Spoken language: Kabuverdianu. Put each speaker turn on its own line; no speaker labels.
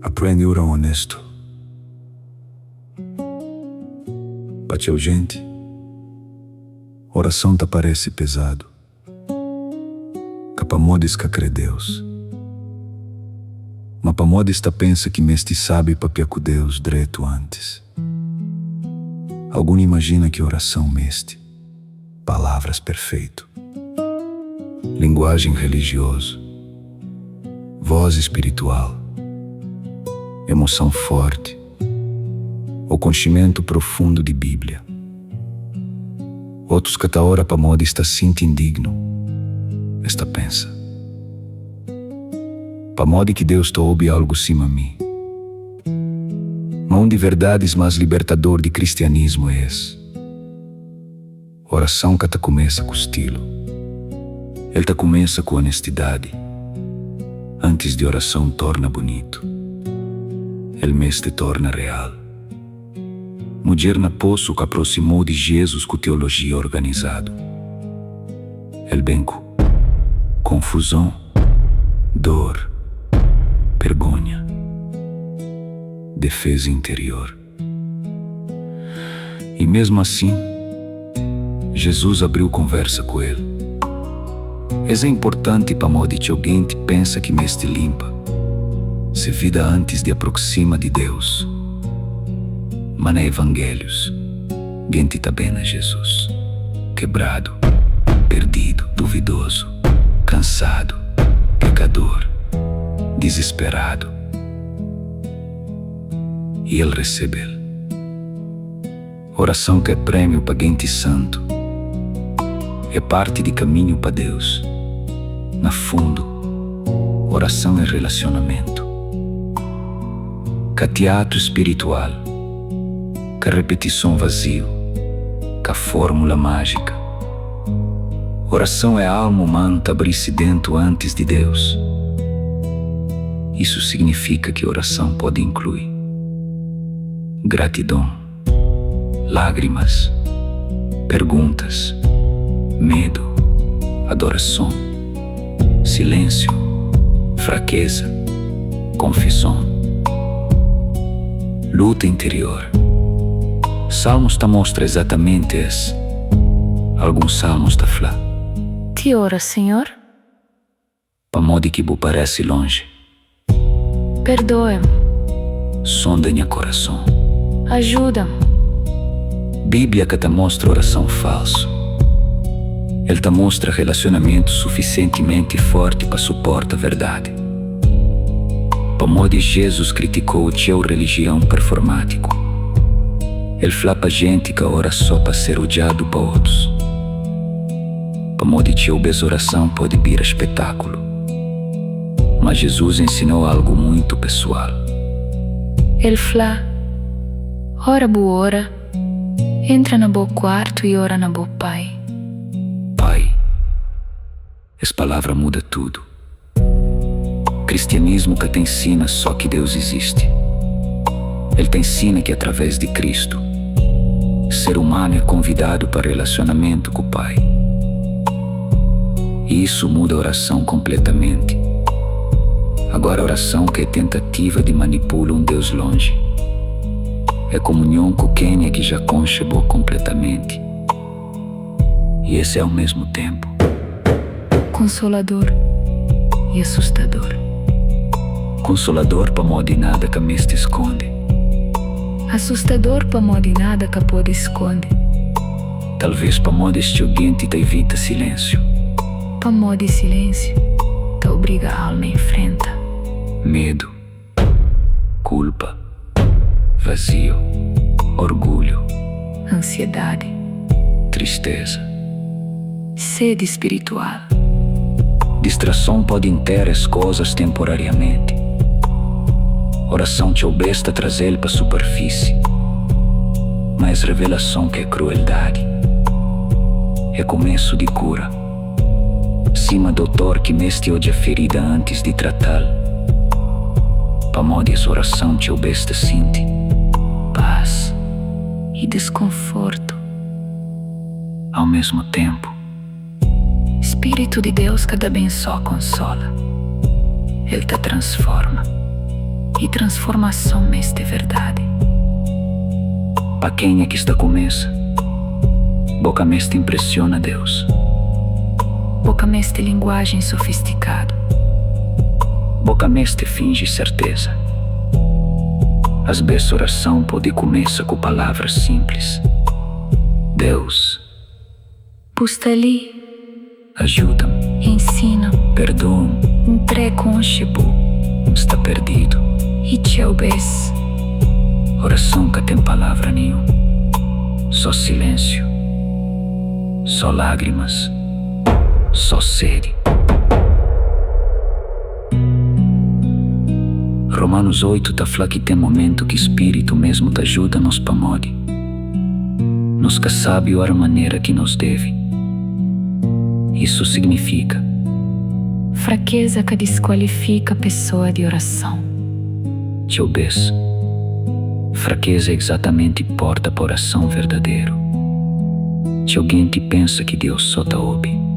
Aprende ora onestu. Pa txeu jenti, orason ta parese pezadu. Ka pamodi es ka kre Deus, ma pamodi es ta pensa ki meste sabe papia ku Deus dretu antis. Algun imajina ki orason meste palavras perfeitu, linguajen relijiozu, voz spiritual, emoson forti ô konximentu profundu di Bíblia. Otus ka ta ora pamodi es ta sinti indignu. Es ta pensa, Pamodi ki Deus ta obi algu sima mi? Ma un di verdadis más libertador di kristianismu é es, Orason ka ta kumesa ku stilu. El ta kumesa ku onestidadi. Antis di orason torna bunitu, el meste torna real. Mudjer na posu ka aprosimou di Jezus ku teolojia organizadu. El ben ku konfuzon, dor, pergonha, defeza interior. I mesmu asin, Jezus abriu konversa ku el. Es é inportanti pamodi txeu genti pensa ki meste linpa se vida antis di aproksima di Deus. Ma na Evangelius, genti ta ben na Jezus kebradu, perdidu, duvidozu, kansadu, pekador, dizisperadu. I el resebe-l. Orason ka é prémiu pa genti santu. É parti di kaminhu pa Deus. Na fundu, orason é relasionamentu. Ka tiatru spiritual, ka repetison vaziu, ka fórmula májika. Orason é alma umanu ta abri-se déntu antis di Deus. Isu signifika ki orason pode inklui gratidon, lágrimas, perguntas, medu, adorason, silénsiu, frakéza, konfison, luta interior. Salmos ta mostra ezatamenti es. Alguns salmos ta fla.
Ti ora, Sinhor?
Pamodi ki bu parese lonji?
Perdoa-m.
Sonda nha korason.
Ajuda-m.
Bíblia ka ta mostra orason falsu. El ta mostra relasionamentu sufisientimenti fórti pa suporta verdadi. Pamodi Jezus kritikou txeu relijion performátiku. El fla pa jenti ka ora sô pa ser odjadu pa otus. Pamodi txeu bês orason pode bira spetákulu. Má Jezus ensinou algu muitu pesoal.
El fla, Ora bu ora, entra na bo kuartu i ora na bo Pai.
Pai. Es palavra muda tudu. Kristianismu ka ta ensina sô ki Deus izisti. El ta ensina ki através di Kristu, ser umanu é konvidadu pa relasionamentu ku Pai. I isu muda orason konpletamenti. Agora orason ka é tentativa di manipula un Deus lonji. É komunhon ku kenha ki ja konxe bo konpletamenti. I es é ao mesmu ténpu.
Konsolador i asustador.
Konsolador pamodi nada ka meste skonde.
Asustador pamodi nada ka pode skonde.
Talvês pamodi es txeu genti ta ivita silénsiu.
Pamodi silénsiu ta obriga alma infrenta.
Medu, kulpa, vaziu, orgulhu.
Ansiedadi.
Tristeza.
Sedi spiritual.
Distrason pode intera es kozas temporariamenti. Orason txeu bês ta traze-l pa superfisi. Ma es revelason ka é krueldadi. É komesu di kura. Sima dotor ki meste odja ferida antis di trata-l. Pamodi es orason txeu bês ta sinti.
Pas i diskonfortu.
Ao mesmu ténpu.
Spiritu di Deus ka ta ben sô konsola, el ta transforma. I transformason meste verdadi.
Pa kenha ki sta kumesa, bo ka meste inpresiona Deus.
Bo ka meste linguajen sofistikadu.
Bo ka meste finji serteza. Asbes orason pode kumesa ku palavras sinplis, Deus.
Bu sta li.
Ajuda-m.
Ensina-m.
Perdoa-m.
N krê konxe bu.
N sta perdidu.
I txeu bês.
Orason ka ten palavra ninhun. Só silénsiu. Só lágrimas. Só sedi. Romanus 8 ta fla ki ten momentu ki Spiritu mesmu ta ajuda nos pamodi nos ka sabi ora manera ki nos devi. Isu signifika.
Frakeza ka diskualifika pesoa di orason.
Txeu bês, frakeza é exatamenti porta pa orason verdaderu. Txeu genti pensa ki Deus só ta obi.